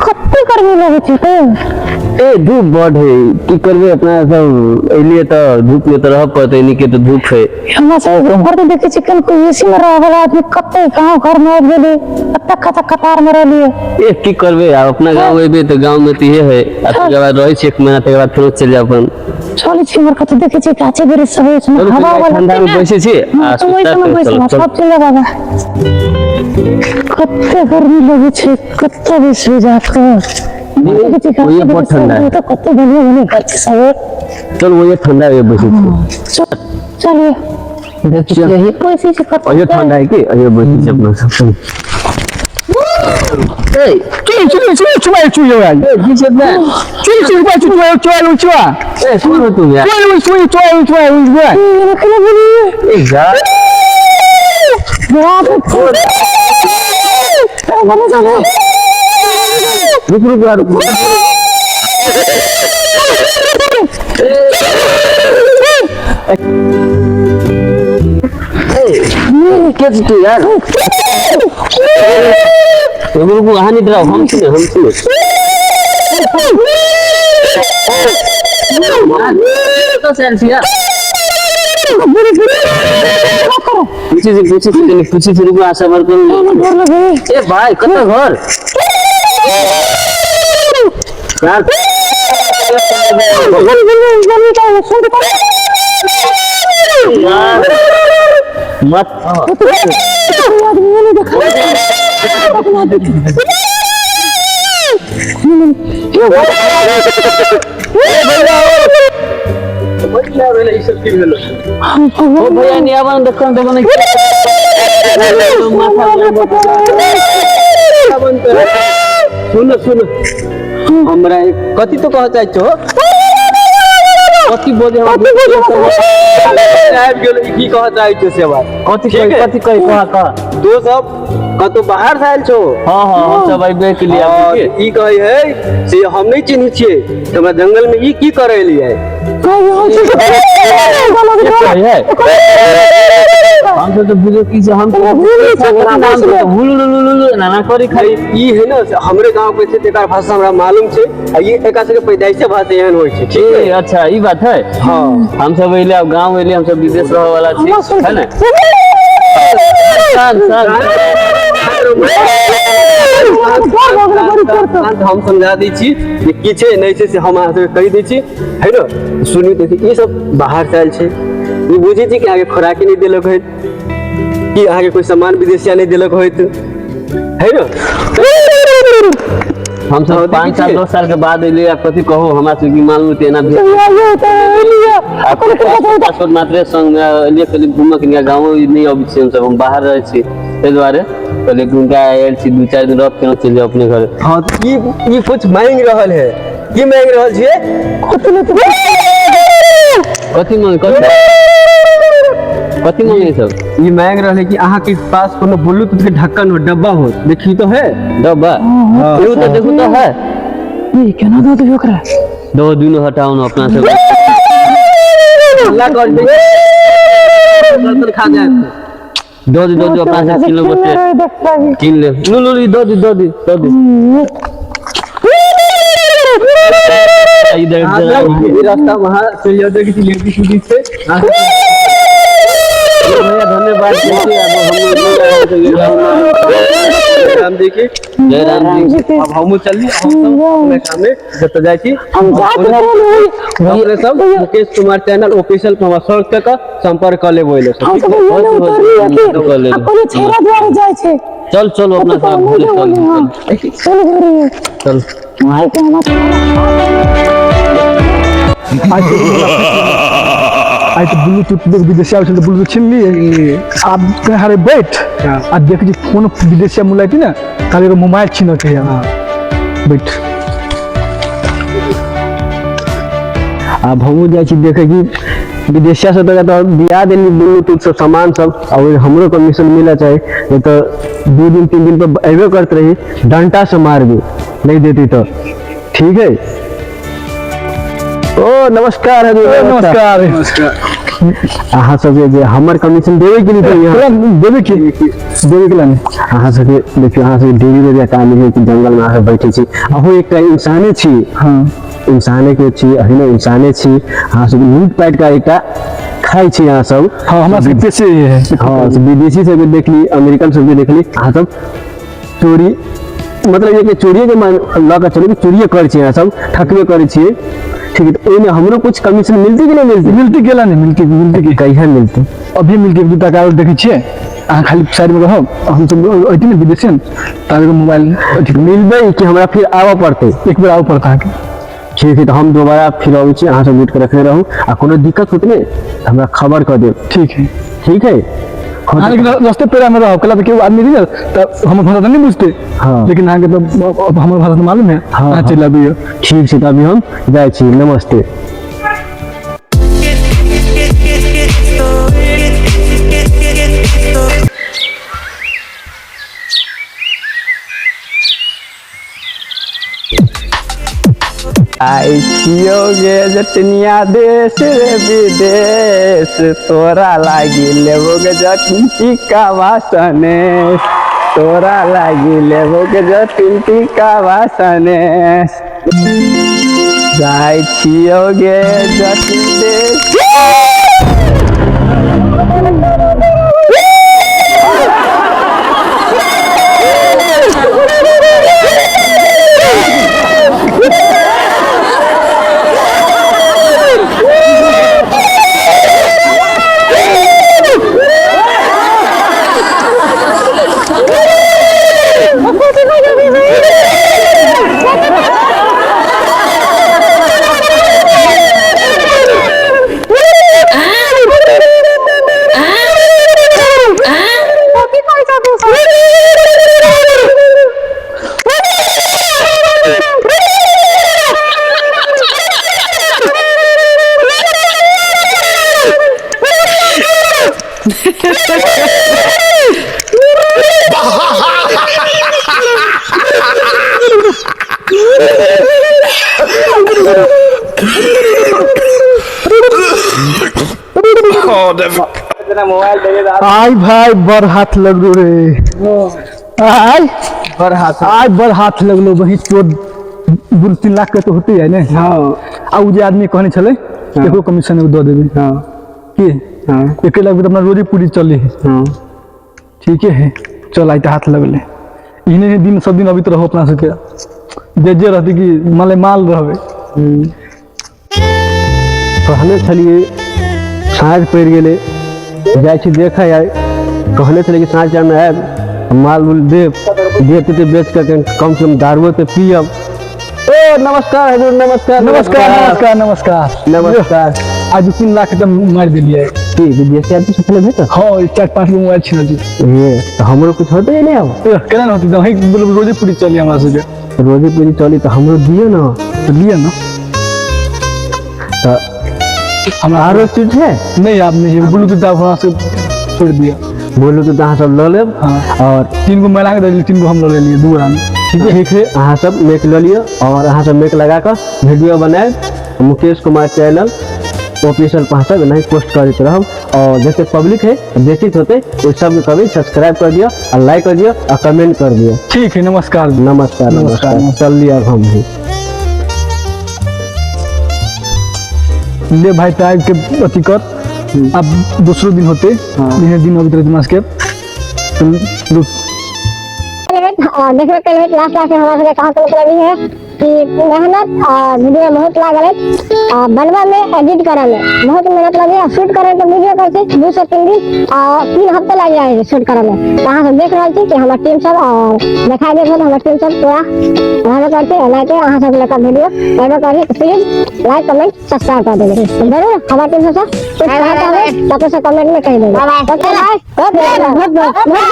कते गर्मी लगै छै तो। ए धूप बड है, की करबे, अपना सब एलिए तऽ धूप में तऽ रहऽ पड़तै, नीके तऽ धूप है। हमरा सब घर में देखे छी कन कोई एसी में रहे वाला आदमी कते गांव घर में आबि गेलै, कते कते कतार में रहलियै। ए की करबे, आब अपना गाँव एबे तऽ गाँव में तऽ इहे है, आ तकर बाद रहै छी एक महीना, तकर बाद फेरो चलि जाब अपन। चलै छी हमर कतौ देखे छी गाछे वृक्ष सब अछि, चलू हवा पहिले वाला ठंडा में बैसै छी आ तो ओहि सुस्ता समय के बैसब चलब, चल। सब चलि बाबा। कते गर्मी लगै छै, कते बैसबै जा कऽ। देखै छी गाछे ओहिये बड़ वृक्ष सब ठंडा है। तऽ कते बढ़िया बढ़िया गाछ सब। चल ओहिये ठंडा है, बैसै छी। चल चलिए, यही पैसे छै कते। अहियो ठंडा है की, अहियो बैसै छी अपना सब, चलू। ए 去去去去外去呀！ ए की छै बे? 去去外去去去去去！ ए कौन हो तुम यार? 去去去去去！ केना बोलिए? ए यार। बाप रे, बाबा जाने। रुक रुक यार, रुक। ए के छी तू यार? रुक रुक, अहाँ नहीं डराओ, हम छी ने, हम छी ने। कतऽ से आयल छी यार? पूछै छी, पूछै छी, कनि पूछै छी, रुकू, आशा बर करू। डर लगे। ए भाई, कतऽ घर यार? यार मत। आदमी नहीं देखा। ओ भैया नहीं आवा, देखो देखो नहीं माथा। सुनो सुनो, हमरा एक कथी तो कह चाहै छो? कथी बोले हम? आबि गेल की कह चाहै छो से बात। कथी ठीक कही? है। कथी कही? कह कह। तो सब कतौ बाहर से आयल छो? हाँ हाँ, हम सब अइबे के लिए। और आबि के ई कहै है से हम नहीं चिन्है छियै, तऽ हमरा जंगल में ई की करै एलियै? कही है, हम सब तो बुझो की से हम तो नाम तो भूल लू लू लू नाना करी खाली। ई है ने से हमरे गांव के छै, तेकर भाषा हमरा मालूम छै, आ ई एकर सबके पैदाइशे भाषा एहन होइ छै, ठीक ए है? अच्छा, ई बात है। हाँ। हम सब अइले, अब गांव अइले, हम सब विदेश रहे वाला छी, है ने? शांत शांत। शांत, हम समझा दै छी जे की छै नहि छै, से हम अहाँ सबके कहि दै छी, है ने? सुनू तऽ, ई सब बाहर से आयल छै, ई बुझै छी कि अहाँके खोराकी नहि देलक होइत, कि अहाँके कोइ सामान विदेशिया नहि देलक होइत, है ने? हम सब हाँ, 5 साल देखै 10 साल के बाद अइले, आ कथी कहू, हमरा सबके मालूम होते एना भेल। आ पासपोर्ट मात्रे संग में एलियै, कहलियै घूमऽ के लिए, गाँवो नहि अबै छी हमसब, हम बाहर रहै छी, ताहि दुआरे कहलियै घूम के आयल छी, 2-4 दिन रह फेरो चलि जाउ अपने घर। हाँ, तऽ ई कुछ मांगि रहल है। की मांगि रहल छियै? कथी मांगे? कथी कथी मांगे सब? ई मांगि रहल है कि अहाँके पास कोनो ब्लूटूथ के ढक्कन हो, डब्बा हो, देखी तो है। डब्बा? देखू तऽ, देखू तऽ है। केना दऽ देबै ओकरा? दो दुनू हटाउ ने अपना सब। हल्ला कर दे, बर्तन खा जाए। दो दी, दो दी, अपना सब किन लेबो से किन ले। लू लू, ई दो दी, दो दी, दो दी। इधर ई रास्ता वहाँ चलि जाउ, देखै छी लेडीज उडीज छै। भैया, धन्यवाद। देखिए, अब हम राम जी की जय राम जी। अब हमहूँ चलली, हम सब अपने कामे जतऽ जाइ छी। हम जात रहल। अपने सब मुकेश कुमार चैनल ऑफिशियल पर हमरा सर्च कऽ कऽ संपर्क कऽ लेब ओहि लए। हम सब भैया ने उतरली कर कि लेब। आ कोनो छेरा दुआरे जाइ छै। चल चल, अपना सब घरे चल। चल घरे। चल। माय के हमरा। आइ तऽ ब्लूटूथ देख, विदेशिया आबै छै तऽ ब्लूटूथ छिनलियै। आब कहीं हारे बैठ आ देख जे फोन विदेशिया मुलायती ने, ताले एगो मोबाइल छीनऽ के है। बैठ। आब हमहूँ जाइ छी देखै कि विदेशिया सब तऽ दिया देली ब्लूटूथ सब सामान सब, आ ओहि हमरो कमीशन मिलऽ चाही, नहीं तऽ 2 दिन 3 दिन पर अयबे करत रही, डंटा से मारबी नहीं देती तो। ठीक है। ओ नमस्कार हजूर। नमस्कार। अहाँ सबके जे हमर कमीशन देबै कि नहीं देबै? देबै की, देबै के लाने। अहाँ सबके देखियौ, अहाँ सबके डेली रोज काम है कि जंगल में अहाँ बैठे छी, अहूँ एकटा इंसाने छी। हाँ। इंसाने के छी, अहिनो इंसाने छी। अहाँ सब लूट पाटि कऽ एकटा खाइ छी अहाँ सब। हाँ, हमरा सबके पेशे है। हाँ, से विदेशी सबके देखली, अमेरिकन सबके देखली, अहाँ सब चोरी, मतलब ये कि चोरिए के मान लऽ कऽ चलू कि चोरिए करै छी अहाँ सब, ठकबे करै छियै। ठीक है, तऽ ओहिमे हमरो कुछ कमीशन मिलतै कि नहि मिलतै? मिलती केला नहीं, मिलती, मिलती की। कहिया मिलतै? अभी मिलती, दू टाका और देखै छियै। अहाँ खाली साइड में रहब, हम सब अइती ने विदेशी ताबे मोबाइल अथी। मिलबै कि हमरा फिर आबऽ पड़तै? एक बेर आबऽ पड़त अहाँके। ठीक है, तऽ हम दोबारा फिर अबै छी। अहाँ सब लूट के रखने रहू आ कोनो दिक्कत होत ने तऽ हमरा खबर कऽ देब। ठीक है। ठीक है। अहाँ लेकिन रस्ते पेड़ा में रहब, कला तऽ केओ आदमी रही ने तऽ हमर भाषा तऽ नहीं बुझते। हाँ। लेकिन अहाँके तऽ हमर भाषा तऽ मालूम है। हाँ, अहाँ हाँ। चलि अबियौ। ठीक छै, तऽ अभी हम जाइ छी। नमस्ते। आई छियो गे जटनिया देश रे विदेश, तोरा लागी लेबो गे जटिन टीका वासने, तोरा लागी लेबो गे जटिन टीका वासने। जाइ छियो गे जटिन देश। आय भाई, बड़ हाथ लगलो रे आय, बड़ हाथ। आय बड़ हाथ लगलो। वही चोर 2-3 लाख के तो होते है ने। हाँ। आ उ जे आदमी कहने छलै एको कमीशन एगो दऽ देबै। हाँ। की हाँ। एक लाख तऽ अपना रोजी पूरी चले है। हाँ। ठीके है, चल आइ तऽ हाथ लगले। इहने दिन सब दिन अबैत रहो अपना सबके, जे जे रहतै कि माले माल रहबै। कहने छलियै साँझ पड़ि गेलै, जाइ छी देखै। आइ कहने छलियै कि साँझ टाइममे आयब, माल उल देब, देते तऽ बेच कऽ कम से कम दारुओ तऽ पियब। ओ नमस्कार हजूर, नमस्कार। नमस्कार, नमस्कार, नमस्कार। नमस्कार। आज 3 लाख तऽ मारि देलियै। की विदेशी आदमी से भेटल? हाँ, 4-5 गो मोबाइल छिनल छी। ए तऽ हमरो कुछ होतै नहि आब? ए, केना नहि होतै? तऽ अहीं रोजे पूरी चली हमरा सबके। रोजी पूरी चली तऽ हमरो दियौ ने। तऽ लिअ ने। तऽ हमरा आरो चीज है? नहीं, आब नहीं है। ब्लूटूथ आब हमरा से छोड़ दिया। ब्लूटूथ अहाँ सब लऽ लेब। हाँ। और 3 गो महिला के देलियै, 3 गो हम लऽ लेलियै, 2 गोरा में। ठीक है, ठीक है। अहाँ सब मेक लऽ लिअ और अहाँ सब मेक लगा कऽ वीडियो बनायब, मुकेश कुमार चैनल ऑफिशियल पर अहाँ सब एनाही पोस्ट करैत रहब। और जते पब्लिक है देखैत होतै ओहि सबके कहबै सब्सक्राइब कर दिअ आ लाइक कर दिअ आ कमेंट कर दिअ। ठीक है, नमस्कार। नमस्कार, नमस्कार। नमस्कार। चल लिअ अब हम भी। ले भाई तो आबि के अथी कर, अब दूसरो दिन होते। हाँ। इहे दिन अबैत रहते मास के तो रुक। देखबे कल लास्ट लास्ट में हमरा सबके कहाँ के मतलब ई है कि मेहनत आ वीडियो बहुत लागल है, आ बनबा में एडिट करे में बहुत मेहनत लगे, आ शूट करे में बुझबे करै छी 2 से 3 दिन आ 3 हफ्ता लागि जाइ है शूट करे में। तऽ अहाँ सब देख रहल छी कि हमर टीम सब और देखाई देत होत हमर टीम सब पूरा रहबे करतै। एनाहिते अहाँ सब लऽ कऽ वीडियो एबे करी, प्लीज लाइक कमेंट सब्सक्राइब कर देबै जरूर। हमर टीम सबसँ कुछ कहै चाहबै तऽ अपने सब कमेंट में कहि देबै। ओके बाय, बहुत बहुत बहुत बहुत।